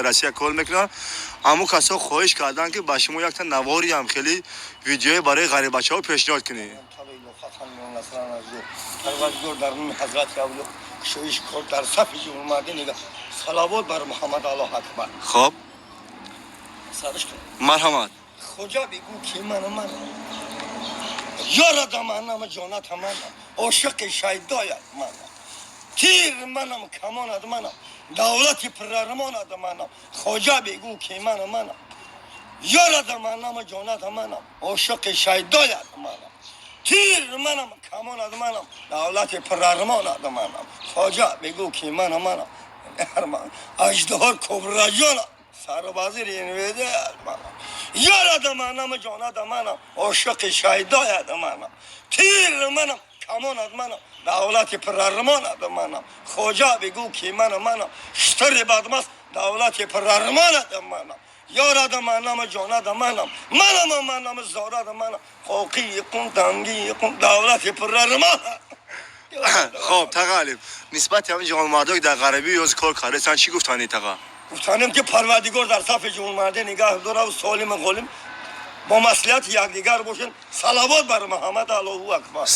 Россия кор мекунанд. Аммо касо хоҳиш карданд, ки ба шумо якта навориам хеле видеое барои ғарибачаҳо пешниҳод кунед. Парвардигор дар номи ҳазрати авлиё кушоиш кор дар сафи ҷумҳурмардӣ нигаҳ. Салавот бар Муҳаммад, Аллоҳ акбар. Хоб. Сарш кун. Марҳамат. Хоҷа, бигӯ, ки ману манам, ёрада манам, ҷоната манам, ошиқи шайдоят манам, тир манам, камонад манам, давлати пирармонад манам. Хоҷа, бигӯ, ки ману манам, ёрада манам, ҷоната манам, ошиқи шайдоят манам, тир манам, камонад манам, давлати пирармонад манам. Хоҷа, бигӯ, ки ману манам, аждаҳор кобраҷонам, сарвазири НВД манам, ёрада манам, ҷонада манам, ошиқи шайдояд манам, тир манам, камонад манам, давлати пирармонад манам. Хоҷа, бигӯ, ки ману манам, штари бадмаст, давлати пирармонад манам, ёрада манам, ҷонада манам, манам, манам, зорада манам, хоқии қун, тангии қун, давлати пирармонад. Хоб, таға Алим, нисбати ҳамин ҷавонмардое, ки дар ғарибӣ ёзи кор кардаистанд, чӣ гуфтанӣ, таға? Гуфтанем, ки Парвардигор дар сафи ҷумҳурмардӣ нигаҳ дора, солиму ғолим бо маслиҳати якдигар бошен. Салавот бар Муҳаммад, Аллоҳу акбар.